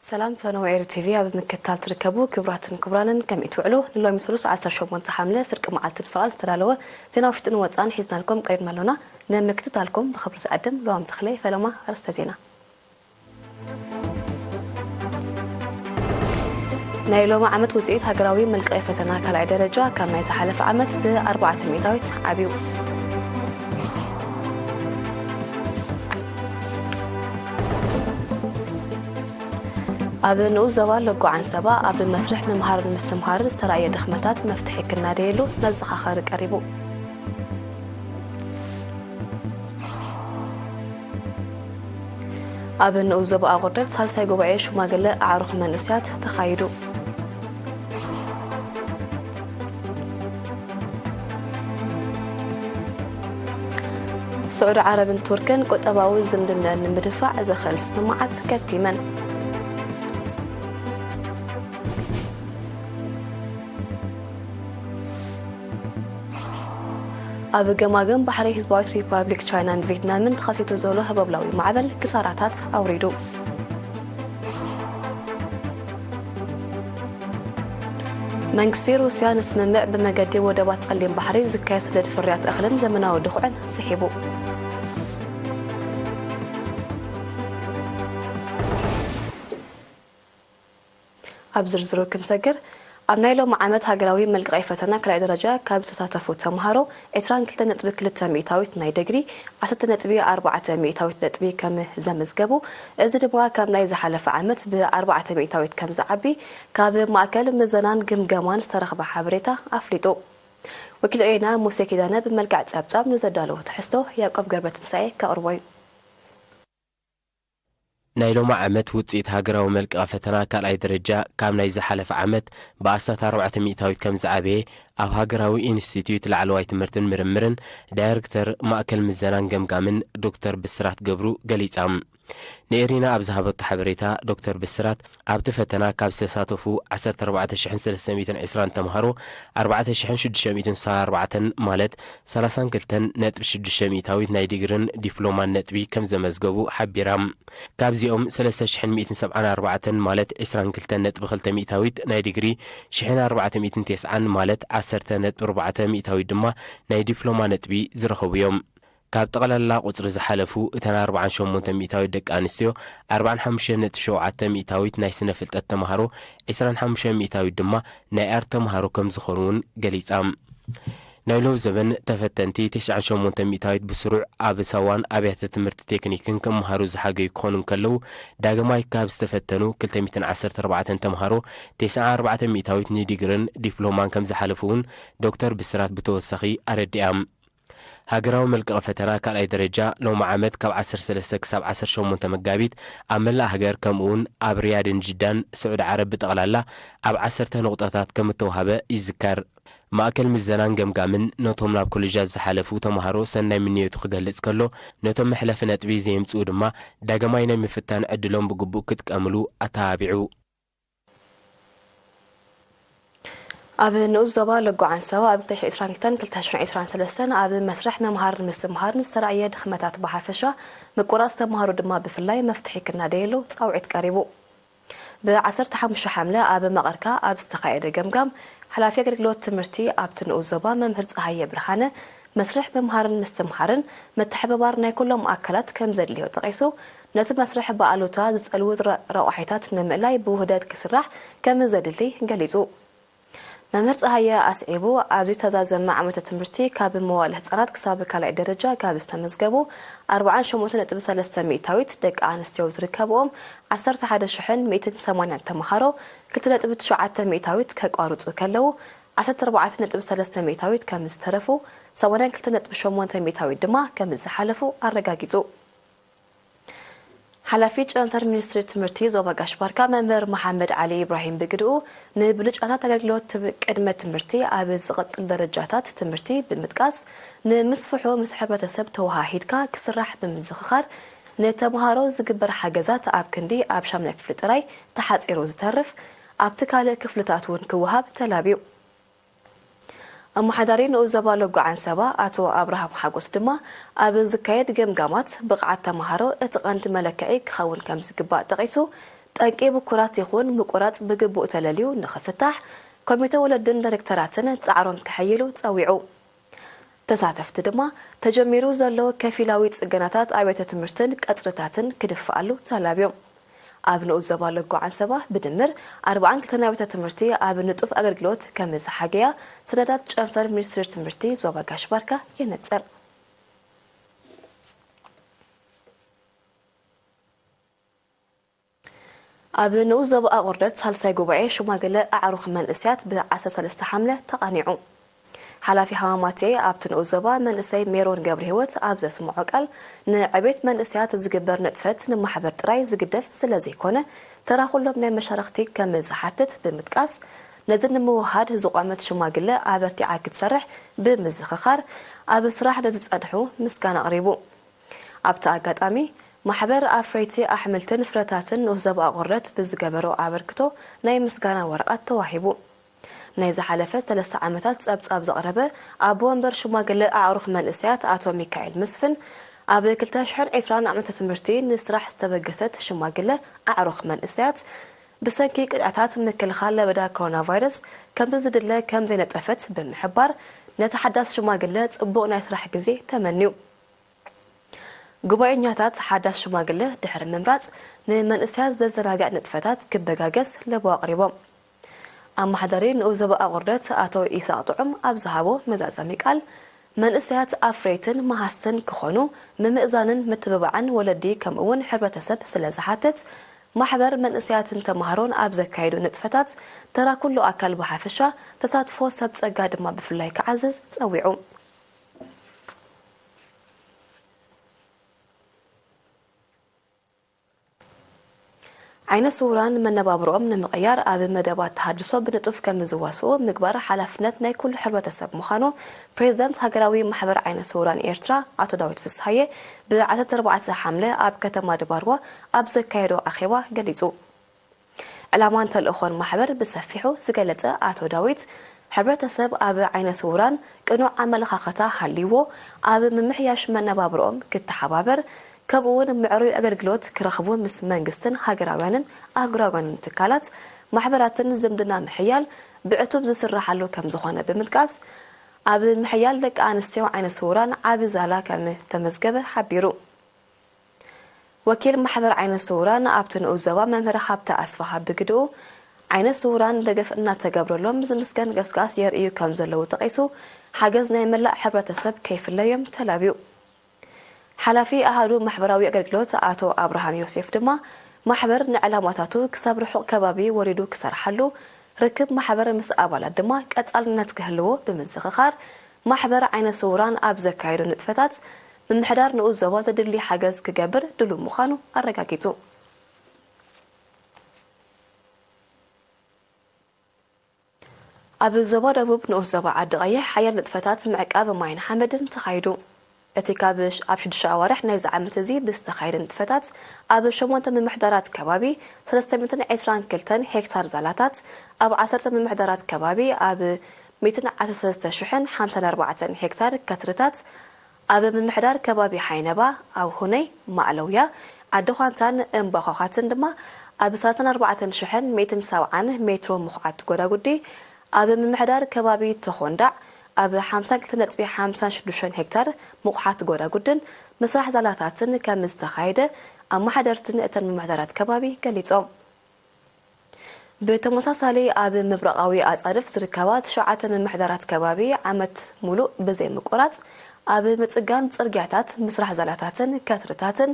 ሰላም ፈነወ ኤሪ ቲቪ ኣብ ምክትታል ትርከቡ ክቡራትን ክቡራንን፣ ከመይ ትውዕሉ? ንሎሚ ሰሉስ ዓሰርተ ሸሞንተ ሓምለ ፍርቂ መዓልቲ ንፍቓድ ዝተዳለወ ዜና ውሽጥን ወጻን ሒዝናልኩም ቀሪብና ኣሎና። ንምክትታልኩም ብኽብሪ ዝዕድም ለዋም ተኽለ። ፈለማ ኣርእስተ ዜና። ናይ ሎሚ ዓመት ውጽኢት ሃገራዊ መልቀቒ ፈተና ካልኣይ ደረጃ ካብ ናይ ዝሓለፈ ዓመት ብኣርባዕተ ሚእታዊት ዓብዩ። ኣብ ንኡስ ዞባ ሎጎ ዓንሰባ ኣብ መስርሕ ምምሃርን ምስትምሃርን ዝተራእየ ድኽመታት መፍትሒ ክናደየሉ መዘኻኸሪ ቀሪቡ። ኣብ ንኡስ ዞባ ኣቑርደት ሳልሳይ ጉባኤ ሽማግለ ኣዕሩኽ መንእሰያት ተኻይዱ። ስዑዲ ዓረብን ቱርክን ቁጠባዊ ዝምድነን ንምድፋዕ ዘኽእል ስምምዓት ከቲመን። ኣብ ገማግም ባሕሪ ህዝባዊት ሪፓብሊክ ቻይናን ቪየትናምን ተኸሲቱ ዘሎ ህቦብላዊ ማዕበል ክሳራታት ኣውሪዱ። መንግስቲ ሩስያ ንስምምዕ ብመገዲ ወደባት ጸሊም ባሕሪ ዝካየድ ስደድ ፍርያት እኽልን ዘመናዊ ድኹዕን ስሒቡ። ኣብ ዝርዝሩ ክንሰግር፣ ኣብ ናይ ሎሚ ዓመት ሃገራዊ መልቀቒ ፈተና ካልኣይ ደረጃ ካብ ዝተሳተፉ ተምሃሮ ዕስራን ክልተን ነጥቢ ክልተ ሚእታዊት ናይ ዲግሪ፣ ዓሰርተ ነጥቢ ኣርባዕተ ሚእታዊት ነጥቢ ከም ዘመዝገቡ፣ እዚ ድማ ካብ ናይ ዝሓለፈ ዓመት ብኣርባዕተ ሚእታዊት ከም ዝዓቢ ካብ ማእከል ምዘናን ግምገማን ዝተረኽበ ሓበሬታ ኣፍሊጡ። ወኪል ሬና ሙሴ ኪዳነ ብመልክዕ ጸብጻብ ንዘዳለዎ ትሕዝቶ ያዕቆብ ገብረትንሳኤ ከቕርቦ እዩ። ናይ ሎሚ ዓመት ውጽኢት ሃገራዊ መልቀቒ ፈተና ካልኣይ ደረጃ ካብ ናይ ዝሓለፈ ዓመት ብኣስታት ኣርባዕተ ሚእታዊት ከም ዝዓበየ ኣብ ሃገራዊ ኢንስቲትዩት ላዕለዋይ ትምህርትን ምርምርን ዳይረክተር ማእከል ምዘናን ገምጋምን ዶክተር ብስራት ገብሩ ገሊጻ። ንኤሪና ኣብ ዝሃበቶ ሓበሬታ ዶክተር ብስራት ኣብቲ ፈተና ካብ ዝተሳተፉ ዓሰርተ ኣርባዕተ ሽሕን ሰለስተ ሚእትን ዕስራን ተምሃሮ ኣርባዕተ ሽሕን ሽዱሽተ ሚእትን ስሳን ኣርባዕተን ማለት ሰላሳን ክልተን ነጥቢ ሽዱሽተ ሚእታዊት ናይ ዲግርን ዲፕሎማን ነጥቢ ከም ዘመዝገቡ ሓቢራ። ካብዚኦም ሰለስተ ሽሕን ሚእትን ሰብዓን ኣርባዕተን ማለት ዕስራን ክልተን ነጥቢ ክልተ ሚእታዊት ናይ ዲግሪ፣ ሽሕን ኣርባዕተ ሚእትን ተስዓን ማለት ዓሰርተ ነጥቢ ኣርባዕተ ሚእታዊት ድማ ናይ ዲፕሎማ ነጥቢ ዝረኸቡ እዮም። ካብ ጠቕላላ ቁጽሪ ዝሓለፉ እተን ኣርባዓን ሸሞንተ ሚእታዊት ደቂ ኣንስትዮ፣ ኣርባዓን ሓሙሽተ ነጥቢ ሸውዓተ ሚእታዊት ናይ ስነ ፍልጠት ተምሃሮ፣ ዕስራን ሓሙሽተ ሚእታዊት ድማ ናይ ኣርት ተምሃሮ ከም ዝኾኑ እውን ገሊጻ። ናይ ሎሚ ዘበን ተፈተንቲ ተስዓን ሸሞንተ ሚእታዊት ብስሩዕ ኣብ ሳዋን ኣብያተ ትምህርቲ ቴክኒክን ክመሃሩ ዝሓገዩ ክኾኑ እንከለዉ፣ ዳግማይ ካብ ዝተፈተኑ ክልተ ሚእትን ዓሰርተ ኣርባዕተን ተምሃሮ፣ ተስዓን ኣርባዕተ ሚእታዊት ንዲግርን ዲፕሎማን ከም ዝሓለፉ እውን ዶክተር ብስራት ብተወሳኺ ኣረዲኣ። ሃገራዊ መልቀቒ ፈተና ካልኣይ ደረጃ ሎሚ ዓመት ካብ ዓሰርተ ሰለስተ ክሳብ ዓሰርተ ሸሞንተ መጋቢት ኣብ መላእ ሃገር ከምኡውን ኣብ ሪያድን ጅዳን ስዑዲ ዓረብ ብጠቕላላ ኣብ ዓሰርተ ነቑጣታት ከም እተውሃበ ይዝከር። ማእከል ምዘናን ገምጋምን ነቶም ናብ ኮለጃት ዝሓለፉ ተምሃሮ ሰናይ ምንዮቱ ክገልጽ ከሎ፣ ነቶም መሕለፊ ነጥቢ ዘየምጽኡ ድማ ዳግማይ ናይ ምፍታን ዕድሎም ብግቡእ ክጥቀምሉ ኣተባቢዑ። ኣብ ንኡስ ዞባ ሎጎ ዓንሰባ ኣብ ክልተ ሽሕን ዕስራን ክልተን ክልተ ሽሕን ዕስራን ሰለስተን ኣብ መስርሕ ምምሃርን ምስትምሃርን ዝተራእየ ድኽመታት ብሓፈሻ፣ ምቁራጽ ተምሃሮ ድማ ብፍላይ መፍትሒ ክናደየሉ ጻውዒት ቀሪቡ። ብዓሰርተ ሓሙሽተ ሓምለ ኣብ መቐርካ ኣብ ዝተኻየደ ገምጋም፣ ሓላፊ ኣገልግሎት ትምህርቲ ኣብቲ ንኡስ ዞባ መምህር ጸሃየ ብርሃነ፣ መስርሕ ምምሃርን ምስትምሃርን ምትሕብባር ናይ ኩሎም ኣካላት ከም ዘድልዮ ጠቒሱ፣ ነቲ መስርሕ ብኣሉታ ዝጸልዉ ረ-፣ ረቋሒታት ንምእላይ ብውህደት ክስራሕ ከም ዘድሊ ገሊጹ። መምህር ጸሃየ ኣስዒቡ፣ ኣብዚ ዝተዛዘመ ዓመተ ትምህርቲ ካብ መዋእለ ህጻናት ክሳብ ካልኣይ ደረጃ ካብ ዝተመዝገቡ ኣርባዓን ሸሞንተ ነጥቢ ሰለስተ ሚእታዊት ደቂ ኣንስትዮ ዝርከብኦም ዓሰርተ ሓደ ሽሕን ሚእትን ሰማንያን ተምሃሮ ክልተ ነጥቢ ትሽዓተ ሚእታዊት ከቋርጹ ከለዉ፣ ዓሰርተ ኣርባዕተ ነጥቢ ሰለስተ ሚእታዊት ከም ዝተረፉ፣ ሰማንያን ክልተ ነጥቢ ሸሞንተ ሚእታዊት ድማ ከም ዝሓለፉ ኣረጋጊጹ። ሓላፊ ጨንፈር ሚኒስትሪ ትምህርቲ ዞባ ጋሽ ባርካ መምህር መሓመድ ዓሊ ኢብራሂም ብግድኡ፣ ንብልጫታት ኣገልግሎት ትም-፣ ቅድመ ትምህርቲ ኣብ ዝቕጽል ደረጃታት ትምህርቲ ብምጥቃስ፣ ንምስፍሑ ምስ ሕብረተሰብ ተወሃሂድካ ክስራሕ ብምዝኽኻር፣ ንተምሃሮ ዝግበር ሓገዛት ኣብ ክንዲ ኣብ ሻምናይ ክፍሊ ጥራይ ተሓጺሩ ዝተርፍ፣ ኣብቲ ካልእ ክፍልታት እውን ክወሃብ ተላብዩ። ኣመሓዳሪ ንኡስ ዞባ ሎጎ ዓንሰባ ኣቶ ኣብርሃም ሓጎስ ድማ፣ ኣብ ዝካየድ ገምጋማት ብቕዓት ተምሃሮ እቲ ቀንዲ መለክዒ ክኸውን ከም ዝግባእ ጠቒሱ፣ ጠንቂ ብኩራት ይኹን ምቁራጽ ብግቡእ ተለልዩ ንኽፍታሕ ኮሚተ ወለድን ዳይሬክተራትን ጻዕሮም ከሐይሉ ጸዊዑ። ተሳተፍቲ ድማ ተጀሚሩ ዘሎ ከፊላዊ ጽገናታት ኣብያተ ትምህርትን ቀጽርታትን ክድፍኣሉ ተላብዮም። ኣብ ንኡስ ዞባ ለጎ ዓንሰባ ብድምር ኣርባዓን ክልተን ኣብያተ ትምህርቲ ኣብ ንጡፍ ኣገልግሎት ከም ዝሓገያ ሰነዳት ጨንፈር ሚኒስትሪ ትምህርቲ ዞባ ጋሽ ባርካ የነጽር። ኣብ ንኡስ ዞባ ኣቑርደት ሳልሳይ ጉባኤ ሽማግለ ኣዕሩኽ መንእስያት ብ ዓሰርተ ሰለስተ ሓምለ ተቓኒዑ። ሓላፊ ሃማማቴ ኣብቲ ንኡስ ዞባ መንእሰይ ሜሮን ገብረ ህይወት ኣብ ዘስምዖ ቃል፣ ንዕቤት መንእስያት ዝግበር ንጥፈት ንማሕበር ጥራይ ዝግደፍ ስለ ዘይኮነ፣ ተራ ኩሎም ናይ መሻርኽቲ ከም ዝሓትት ብምጥቃስ፣ ነዚ ንምውሃድ ዝቖመት ሽማግለ ኣበርቲዓ ክትሰርሕ ብምዝኽኻር፣ ኣብ ስራሕ ንዝጸንሑ ምስጋና ኣቕሪቡ። ኣብቲ ኣጋጣሚ፣ ማሕበር ኣፍረይቲ ኣሕምልትን ፍረታትን ንኡስ ዞባ ኣቑርደት ብዝገበሮ ኣበርክቶ ናይ ምስጋና ወረቐት ተዋሂቡ። ናይ ዝሓለፈ ሰለስተ ዓመታት ጸብጻብ ዘቕረበ ኣቦ ወንበር ሽማግለ ኣዕሩኽ መንእሰያት ኣቶ ሚካኤል መስፍን፣ ኣብ ክልተ ሽሕን ዕስራን ዓመተ ትምህርቲ ንስራሕ ዝተበገሰት ሽማግለ ኣዕሩኽ መንእሰያት፣ ብሰንኪ ቅጥዕታት ምክልኻል ለበዳ ኮሮና ቫይረስ ከምቲ ዝድለ ከም ዘይነጠፈት ብምሕባር፣ ነቲ ሓዳስ ሽማግለ ጽቡቕ ናይ ስራሕ ግዜ ተመንዩ። ጉባኤኛታት ሓዳስ ሽማግለ ድሕሪ ምምራጽ፣ ንመንእሰያት ዘዘናግዕ ንጥፈታት ክበጋገስ ለበዋ ኣቕሪቦም። ኣመሓዳሪ ንኡስ ዞባ ኣቑርደት ኣቶ ኢሳቕ ጥዑም ኣብ ዝሃቦ መዛዘሚ ቃል፣ መንእሰያት ኣፍረይትን መሃዝትን ክኾኑ ምምእዛንን ምትብባዕን ወለዲ ከምኡ'ውን ሕብረተሰብ ስለ ዝሓትት፣ ማሕበር መንእሰያትን ተማሃሮን ኣብ ዘካየዶ ንጥፈታት ተራ ኩሉ ኣካል ብሓፈሻ ተሳትፎ ሰብ ጸጋ ድማ ብፍላይ ክዓዝዝ ጸዊዑ። ዓይነ ስውራን መነባብሮኦም ንምቕያር ኣብ መደባት ተሃድሶ ብንጡፍ ከም ዝዋስኡ ምግባር ሓላፍነት ናይ ኩሉ ሕብረተሰብ ምዃኑ ፕሬዝዳንት ሃገራዊ ማሕበር ዓይነ ስውራን ኤርትራ ኣቶ ዳዊት ፍስሃየ ብ ዓሰርተ ኣርባዕተ ሓምለ ኣብ ከተማ ድባርዋ ኣብ ዘካየዶ ኣኼባ ገሊጹ። ዕላማን ተልእኾን ማሕበር ብሰፊሑ ዝገለጸ ኣቶ ዳዊት፣ ሕብረተሰብ ኣብ ዓይነ ስውራን ቅኑዕ ኣመለኻኽታ ሃልይዎ ኣብ ምምሕያሽ መነባብሮኦም ክተሓባበር፣ ከምኡ እውን ምዕሩይ ኣገልግሎት ክረኽቡ ምስ መንግስትን ሃገራውያንን ኣህጉራውያንን ትካላት ማሕበራትን ዝምድና ምሕያል ብዕቱብ ዝስራሓሉ ከም ዝኾነ ብምጥቃስ፣ ኣብ ምሕያል ደቂ ኣንስትዮ ዓይነ ስውራን ዓቢ ዛላ ከም ተመዝገበ ሓቢሩ። ወኪል ማሕበር ዓይነ ስውራን ኣብቲ ንኡስ ዞባ መምህር ሃብተ ኣስፍሃ ብግድኡ፣ ዓይነ ስውራን ደገፍ እናተገብረሎም ዝምስገን ገስጋስ የርእዩ ከም ዘለዉ ጠቒሱ፣ ሓገዝ ናይ መላእ ሕብረተሰብ ከይፍለዮም ተላብዩ። ሓላፊ ኣሃዱ ማሕበራዊ ኣገልግሎት ኣቶ ኣብርሃም ዮሴፍ ድማ፣ ማሕበር ንዕላማታቱ ክሳብ ርሑቕ ከባቢ ወሪዱ ክሰርሓሉ፣ ርክብ ማሕበር ምስ ኣባላት ድማ ቀጻልነት ክህልዎ ብምዝኽኻር፣ ማሕበር ዓይነ ስውራን ኣብ ዘካየዶ ንጥፈታት ምምሕዳር ንኡስ ዞባ ዘድሊ ሓገዝ ክገብር ድሉው ምዃኑ ኣረጋጊጹ። ኣብ ዞባ ደቡብ ንኡስ ዞባ ዓዲ ቀይሕ ሓያል ንጥፈታት ምዕቃብ ማይን ሓመድን ተኻይዱ። እቲ ካብ ሽ-፣ ኣብ ሽዱሽተ ኣዋርሕ ናይዚ ዓመት እዚ ብዝተኻየደ ንጥፈታት፣ ኣብ ሸሞንተ ምምሕዳራት ከባቢ ሰለስተ ሚእትን ዕስራን ክልተን ሄክታር ዛላታት፣ ኣብ ዓሰርተ ምምሕዳራት ከባቢ ኣብ ሚእትን ዓሰርተ ሰለስተ ሽሕን ሓምሳን ኣርባዕተን ሄክታር ከትርታት፣ ኣብ ምምሕዳር ከባቢ ሓይነባ፣ ኣብ ሁነይ፣ ማዕለውያ፣ ዓዲ ዃንታን እምባዃዃትን ድማ ኣብ ሰላሳን ኣርባዕተን ሽሕን ሚእትን ሰብዓን ሜትሮ ምኹዓት ጎዳጉዲ፣ ኣብ ምምሕዳር ከባቢ ተኾንዳዕ ኣብ ሓምሳን ክልተ ነጥቢ ሓምሳን ሽዱሽተን ሄክታር ምቑሓት ጎዳጉድን ምስራሕ ዛላታትን ከም ዝተኻየደ ኣመሓደርትን እተን ምምሕዳራት ከባቢ ገሊጾም። ብተመሳሳሊ ኣብ ምብራቓዊ ኣጻድፍ ዝርከባ ትሽዓተ ምምሕዳራት ከባቢ ዓመት ሙሉእ ብዘይ ምቁራጽ ኣብ ምጽጋን ጽርግያታት፣ ምስራሕ ዛላታትን ከትርታትን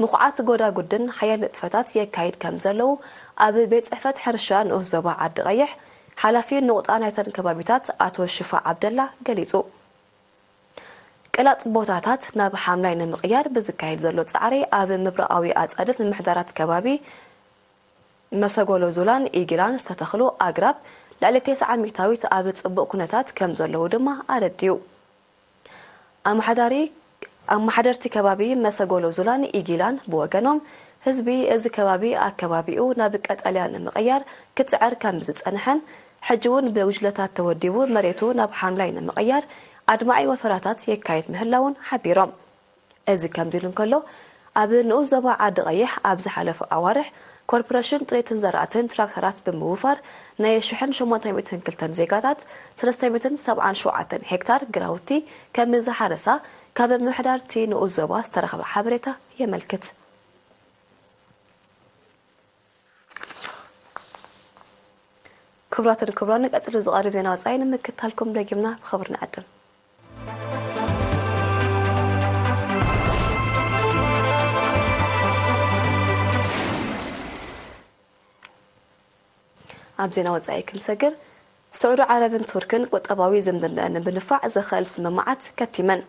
ምኹዓት ጎዳጉድን ሓያል ንጥፈታት የካይድ ከም ዘለዉ ኣብ ቤት ጽሕፈት ሕርሻ ንኡስ ዞባ ዓዲ ቀይሕ ሓላፊ ንቑጣ ናይተን ከባቢታት ኣቶ ሽፋ ዓብደላ ገሊጹ። ቅላጥ ቦታታት ናብ ሓምላይ ንምቕያር ብዝካየድ ዘሎ ጻዕሪ ኣብ ምብራቓዊ ኣጻድፍ ምምሕዳራት ከባቢ መሰጎሎ ዙላን ኢጊላን ዝተተኽሉ ኣግራብ ልዕሊ ተስዓ ሚእታዊት ኣብ ጽቡቕ ኩነታት ከም ዘለዉ ድማ ኣረዲኡ። ኣመሓዳሪ-፣ ኣመሓደርቲ ከባቢ መሰጎሎ ዙላን ኢጊላን ብወገኖም፣ ህዝቢ እዚ ከባቢ ኣከባቢኡ ናብ ቀጠልያ ንምቕያር ክጽዕር ከም ዝጸንሐን፣ ሕጂ እውን ብጉጅለታት ተወዲቡ መሬቱ ናብ ሓምላይ ንምቕያር ኣድማዒ ወፈራታት የካይድ ምህላውን ሓቢሮም። እዚ ከምዚ ኢሉ እንከሎ፣ ኣብ ንኡስ ዞባ ዓዲ ቀይሕ ኣብ ዝሓለፉ ኣዋርሕ ኮርፖሬሽን ጥሪትን ዘራእትን ትራክተራት ብምውፋር ናይ ሽሕን ሸሞንተ ሚእትን ክልተን ዜጋታት ሰለስተ ሚእትን ሰብዓን ሸውዓተን ሄክታር ግራውቲ ከም ዝሓረሳ ካብ ምምሕዳር እቲ ንኡስ ዞባ ዝተረኸበ ሓበሬታ የመልክት። ክቡራትን ክቡራን፣ ቀጺሉ ዝቐርብ ዜና ወጻኢ ንምክትታልኩም ደጊምና ብኽብሪ ንዕድም። ኣብ ዜና ወጻኢ ክንሰግር፣ ስዑዲ ዓረብን ቱርክን ቁጠባዊ ዝምድናኣን ንምንፋዕ ዘኽእል ስምምዓት ከቲመን።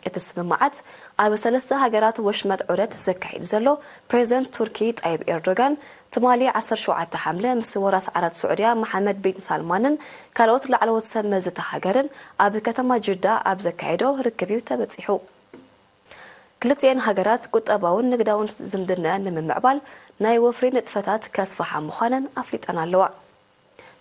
እቲ ስምምዓት ኣብ ሰለስተ ሃገራት ወሽመጥ ዑደት ዘካይድ ዘሎ ፕሬዝደንት ቱርኪ ጣይብ ኤርዶጋን፣ ትማሊ ዓሰርተ ሸውዓተ ሓምለ ምስ ወራስ ዓራት ስዑድያ መሓመድ ቢን ሳልማንን ካልኦት ላዕለዎት ሰብ መዚ እታ ሃገርን ኣብ ከተማ ጅዳ ኣብ ዘካየዶ ርክብ እዩ ተበጺሑ። ክልቲኤን ሃገራት ቁጠባውን ንግዳውን ዝምድናኣን ንምምዕባል ናይ ወፍሪ ንጥፈታት ከስፍሓ ምዃነን ኣፍሊጠን ኣለዋ።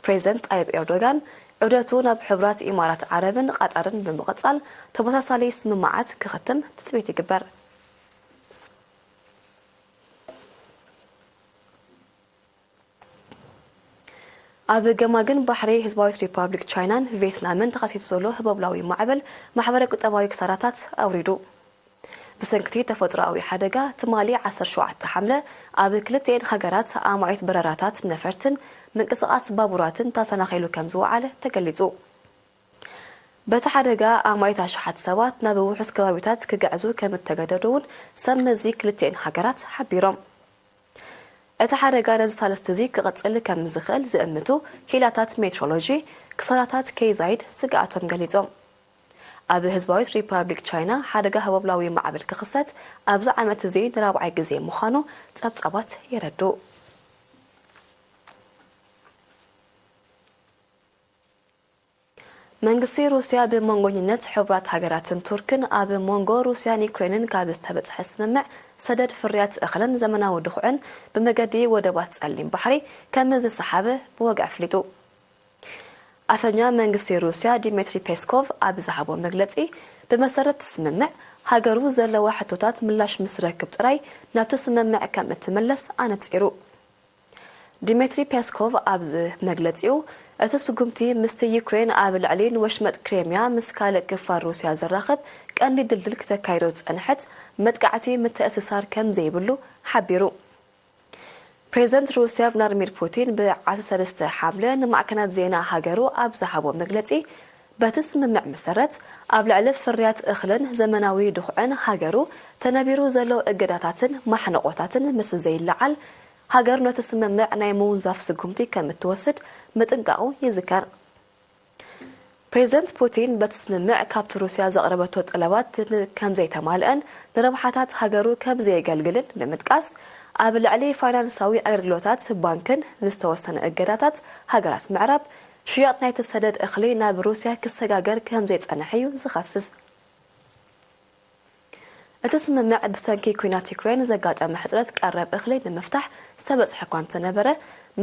ፕሬዝደንት ጣይብ ኤርዶጋን ዑደቱ ናብ ሕቡራት ኢማራት ዓረብን ቐጠርን ብምቕጻል ተመሳሳሊ ስምምዓት ክኽትም ትጽቢት ይግበር። ኣብ ገማግም ባሕሪ ህዝባዊት ሪፓብሊክ ቻይናን ቪየትናምን ተኸሲቱ ዘሎ ህቦብላዊ ማዕበል ማሕበረ ቁጠባዊ ክሳራታት ኣውሪዱ። ብሰንክቲ ተፈጥሮኣዊ ሓደጋ ትማሊ ዓሰርተ ሸውዓተ ሓምለ ኣብ ክልቲኤን ሃገራት ኣማኢት በረራታት ነፈርትን ምንቅስቓስ ባቡራትን ተሰናኺሉ ከም ዝወዓለ ተገሊጹ። በቲ ሓደጋ ኣማኢት ኣሽሓት ሰባት ናብ ውሑስ ከባቢታት ክግዕዙ ከም እተገደዱ እውን ሰብ መዚ ክልቲኤን ሃገራት ሓቢሮም። እቲ ሓደጋ ነዚ ሳልስቲ እዚ ክቕጽል ከም ዝኽእል ዝእምቱ ክኢላታት ሜትሮሎጂ ክሳራታት ከይዛይድ ስግኣቶም ገሊጾም። ኣብ ህዝባዊት ሪፓብሊክ ቻይና ሓደጋ ህቦብላዊ ማዕበል ክኽሰት ኣብዚ ዓመት እዚ ንራብዓይ ግዜ ምዃኑ ጸብጻባት የረድኡ። መንግስቲ ሩስያ ብመንጎኝነት ሕቡራት ሃገራትን ቱርክን ኣብ መንጎ ሩስያን ዩክሬንን ካብ ዝተበጽሐ ስምምዕ ሰደድ ፍርያት እኽልን ዘመናዊ ድኹዕን ብመገዲ ወደባት ጸሊም ባሕሪ ከም ዝሰሓበ ብወግዒ ኣፍሊጡ። ኣፈኛ መንግስቲ ሩስያ ዲሜትሪ ፔስኮቭ ኣብ ዝሃቦ መግለጺ፣ ብመሰረት እቲ ስምምዕ ሃገሩ ዘለዋ ሕቶታት ምላሽ ምስ ረክብ ጥራይ ናብቲ ስምምዕ ከም እትምለስ ኣነጺሩ። ዲሜትሪ ፔስኮቭ ኣብ መግለጺኡ፣ እቲ ስጉምቲ ምስቲ ዩክሬን ኣብ ልዕሊ ንወሽመጥ ክሬምያ ምስ ካልእ ክፋል ሩስያ ዘራኽብ ቀንዲ ድልድል ክተካይዶ ዝጸንሐት መጥቃዕቲ ምትእስሳር ከም ዘይብሉ ሓቢሩ። ፕሬዝደንት ሩስያ ቭላድሚር ፑቲን ብ ዓሰርተ ሰለስተ ሓምለ ንማዕከናት ዜና ሃገሩ ኣብ ዝሃቦ መግለጺ፣ በቲ ስምምዕ መሰረት፣ ኣብ ልዕሊ ፍርያት እኽልን ዘመናዊ ድኹዕን ሃገሩ ተነቢሩ ዘሎ እገዳታትን ማሕነቖታትን ምስ ዘይለዓል፣ ሃገሩ ነቲ ስምምዕ ናይ ምውንዛፍ ስጉምቲ ከም እትወስድ ምጥንቃቑ ይዝከር። ፕሬዝደንት ፑቲን በቲ ስምምዕ ካብቲ ሩስያ ዘቕረበቶ ጠለባት ን-፣ ከም ዘይተማልአን ንረብሓታት ሃገሩ ከም ዘየገልግልን ብምጥቃስ፣ ኣብ ልዕሊ ፋይናንሳዊ ኣገልግሎታት ባንክን ዝተወሰነ እገዳታት ሃገራት ምዕራብ ሽያጥ ናይቲ ሰደድ እኽሊ ናብ ሩስያ ክሰጋገር ከም ዘይጸንሐ እዩ ዝኸስስ። እቲ ስምምዕ ብሰንኪ ኲናት ዩክሬን ዘጋጠመ ሕጽረት ቀረብ እኽሊ ንምፍታሕ ዝተበጽሐ እኳ እንተነበረ፣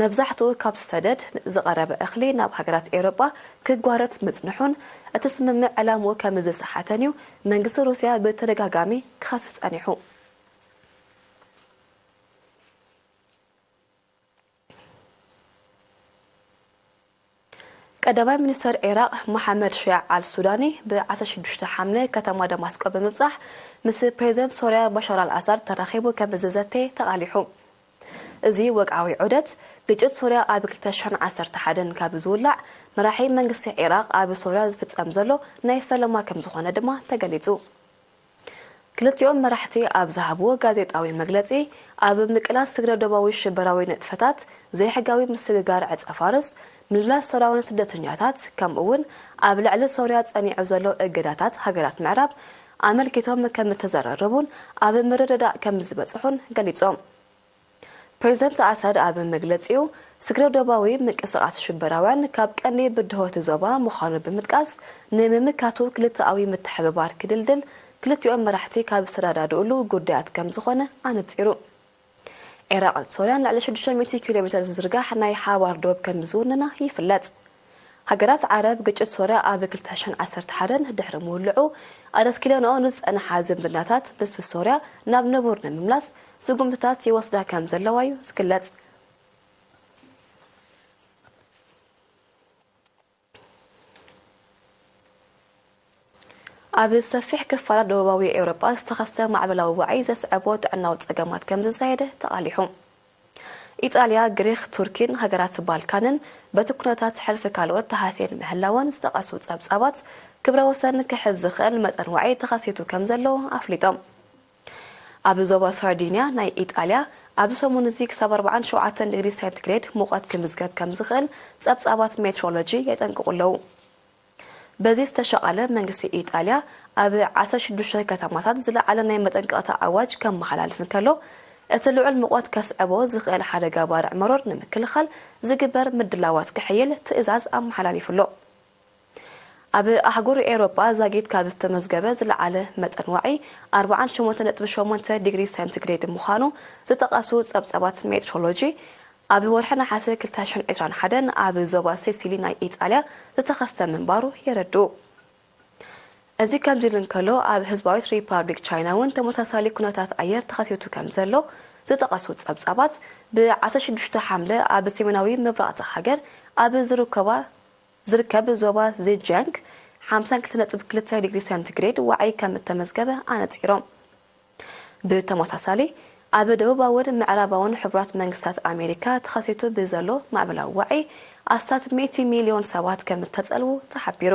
መብዛሕትኡ ካብቲ ሰደድ ዝቐረበ እኽሊ ናብ ሃገራት ኤውሮጳ ክጓረት ምጽንሑን እቲ ስምምዕ ዕላምኡ ከም ዝሰሓተን እዩ መንግስቲ ሩስያ ብተደጋጋሚ ክኸስስ ጸኒሑ። ቀዳማይ ሚኒስተር ዒራቕ መሓመድ ሺያ ኣል ሱዳኒ ብ ዓሰርተ ሽዱሽተ ሓምለ ከተማ ደማስቆ ብምብጻሕ ምስ ፕሬዝደንት ሶርያ ባሻር ኣል ኣሳድ ተራኺቡ ከም ዝዘተ ተቓሊሑ። እዚ ወግዓዊ ዑደት ግጭት ሶርያ ኣብ ክልተ ሽሕን ዓሰርተ ሓደን ካብ ዝውላዕ መራሒ መንግስቲ ዒራቕ ኣብ ሶርያ ዝፍጸም ዘሎ ናይ ፈለማ ከም ዝኾነ ድማ ተገሊጹ። ክልቲኦም መራሕቲ ኣብ ዝሃብዎ ጋዜጣዊ መግለጺ፣ ኣብ ምቅላስ ስግረ ዶባዊ ሽበራዊ ንጥፈታት፣ ዘይሕጋዊ ምስግጋር ዕጸ ፋርስ፣ ምምላስ ሶርያውያን ስደተኛታት፣ ከምኡ እውን ኣብ ልዕሊ ሶርያ ጸኒዑ ዘሎ እገዳታት ሃገራት ምዕራብ ኣመልኪቶም ከም እተዘራረቡን ኣብ ምርድዳእ ከም ዝበጽሑን ገሊጾም። ፕሬዝደንት ኣሳድ ኣብ መግለጺኡ፣ ስግረ ዶባዊ ምንቅስቓስ ሽበራውያን ካብ ቀንዲ ብድሆ እቲ ዞባ ምዃኑ ብምጥቃስ፣ ንምምካቱ ክልተኣዊ ምትሕብባር ክድልድል ክልቲኦም መራሕቲ ካብ ዝተረዳድእሉ ጉዳያት ከም ዝኾነ ኣነጺሩ። ዒራቕን ሶርያን ልዕሊ ሽዱሽተ ሚእቲ ኪሎ ሜተር ዝዝርጋሕ ናይ ሓባር ዶብ ከም ዝውንና ይፍለጥ። ሃገራት ዓረብ ግጭት ሶርያ ኣብ ክልተ ሽሕን ዓሰርተ ሓደን ድሕሪ ምውልዑ ኣደስኪለንኦ ንዝጸንሓ ዝምድናታት ምስ ሶርያ ናብ ንቡር ንምምላስ ስጉምትታት ይወስዳ ከም ዘለዋ እዩ ዝግለጽ። ኣብ ሰፊሕ ክፋላት ደቡባዊ ኤውሮጳ ዝተኸስተ ማዕበላዊ ዋዒ ዘስዐቦ ጥዕናዊ ጸገማት ከም ዝዛየደ ተቓሊሑ። ኢጣልያ፣ ግሪኽ፣ ቱርኪን ሃገራት ባልካንን በቲ ኩነታት ሕልፊ ካልኦት ተሃስየን ምህላወን ዝጠቐሱ ጸብጻባት፣ ክብረ ወሰን ክሕዝ ዝኽእል መጠን ዋዒ ተኸሲቱ ከም ዘሎ ኣፍሊጦም። ኣብ ዞባ ሳርዲንያ ናይ ኢጣልያ፣ ኣብዚ ሰሙን እዚ ክሳብ ኣርባዓን ሸውዓተን ዲግሪ ሴንቲግሬድ ሙቐት ክምዝገብ ከም ዝኽእል ጸብጻባት ሜትሮሎጂ የጠንቅቑ ኣለዉ። በዚ ዝተሸቓለ፣ መንግስቲ ኢጣልያ ኣብ ዓሰርተ ሽዱሽተ ከተማታት ዝለዓለ ናይ መጠንቀቕታ ኣዋጅ ከመሓላልፍ እንከሎ፣ እቲ ልዑል ሙቐት ከስዕቦ ዝኽእል ሓደጋ ባርዕ መሮር ንምክልኻል ዝግበር ምድላዋት ክሕይል ትእዛዝ ኣመሓላሊፉ ኣሎ። ኣብ ኣህጉር ኤውሮጳ ዛጊት ካብ ዝተመዝገበ ዝለዓለ መጠን ዋዒ ኣርባዓን ሸሞንተ ነጥቢ ሸሞንተ ዲግሪ ሴንቲግሬድ ምዃኑ ዝጠቐሱ ጸብጻባት ሜትሮሎጂ፣ ኣብ ወርሒ ነሓሰ ክልተ ሽሕን ዕስራን ሓደን ኣብ ዞባ ሲሲሊ ናይ ኢጣልያ ዝተኸስተ ምንባሩ የረድኡ። እዚ ከምዚ ኢሉ እንከሎ፣ ኣብ ህዝባዊት ሪፓብሊክ ቻይና እውን ተመሳሳሊ ኩነታት ኣየር ተኸሲቱ ከም ዘሎ ዝጠቐሱ ጸብጻባት፣ ብ ዓሰርተ ሽዱሽተ ሓምለ ኣብ ሰሜናዊ ምብራቕቲ ሃገር ኣብ ዝርከባ ዝርከብ ዞባ ዜጂያንግ ሓምሳን ክልተ ነጥቢ ክልተ ዲግሪ ሴንቲግሬድ ዋዒ ከም እተመዝገበ ኣነጺሮም። ብተመሳሳሊ፣ ኣብ ደቡባውን ምዕራባውን ሕቡራት መንግስታት ኣሜሪካ ተኸሲቱ ብዘሎ ማዕበላዊ ዋዒ ኣስታት ሚእቲ ሚልዮን ሰባት ከም እተጸልዉ ተሓቢሩ።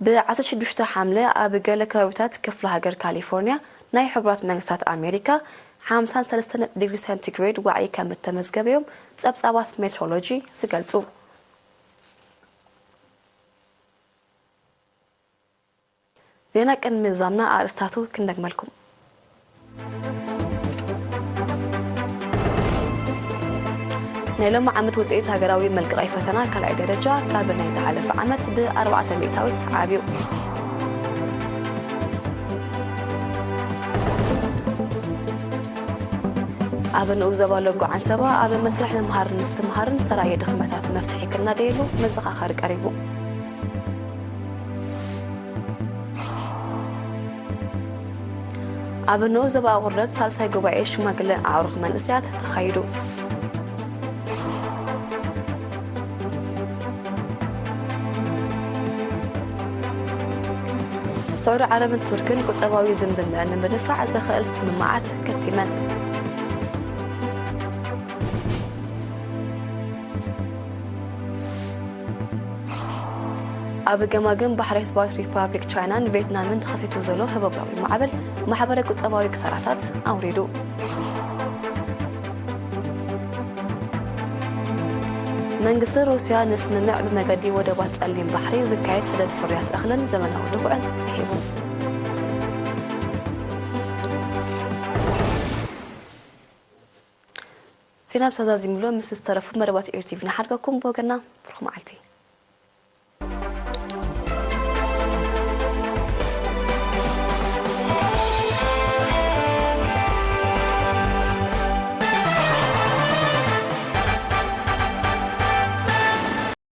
ብ ዓሰርተ ሽዱሽተ ሓምለ ኣብ ገለ ከባቢታት ክፍለ ሃገር ካሊፎርኒያ ናይ ሕቡራት መንግስታት ኣሜሪካ ሓምሳን ሰለስተን ዲግሪ ሴንቲግሬድ ዋዒ ከም እተመዝገበ እዮም ጸብጻባት ሜትሮሎጂ ዝገልጹ። ዜና ቅድሚ ምዛምና ኣርእስታቱ ክንደግመልኩም። ናይ ሎሚ ዓመት ውፅኢት ሃገራዊ መልቀቒ ፈተና ካልኣይ ደረጃ ካብ ናይ ዝሓለፈ ዓመት ብኣርባዕተ ሚእታዊት ዓብዩ። ኣብ ንኡስ ዞባ ሎጎ ዓንሰባ ኣብ መስርሕ ምምሃርን ምስትምሃርን ዝተራእየ ድኽመታት መፍትሒ ክናደየሉ መዘኻኸሪ ቀሪቡ። ኣብ ንኡስ ዞባ ኣቑርደት ሳልሳይ ጉባኤ ሽማግለን ኣዕሩኽ መንእሰያት ተኻይዱ። ስዑዲ ዓረብን ቱርክን ቁጠባዊ ዝምድናኣን ንምድንፋዕ ዘኽእል ስምምዓት ከቲመን። ኣብ ገማግም ባሕሪ ህዝባዊት ሪፓብሊክ ቻይናን ቪየትናምን ተኸሲቱ ዘሎ ህቦባዊ ማዕበል ማሕበረ ቁጠባዊ ክሳራታት ኣውሪዱ። መንግስቲ ሩስያ ንስምምዕ ብመገዲ ወደባት ጸሊም ባሕሪ ዝካየድ ሰደድ ፍርያት እኽልን ዘመናዊ ድኹዕን ስሒቡ። ዜና ብሳዛ ዚምሎ ምስ ዝተረፉ መደባት ኤር ቲቪ ንሓድገኩም። ብወገና ብሩኽ መዓልቲ።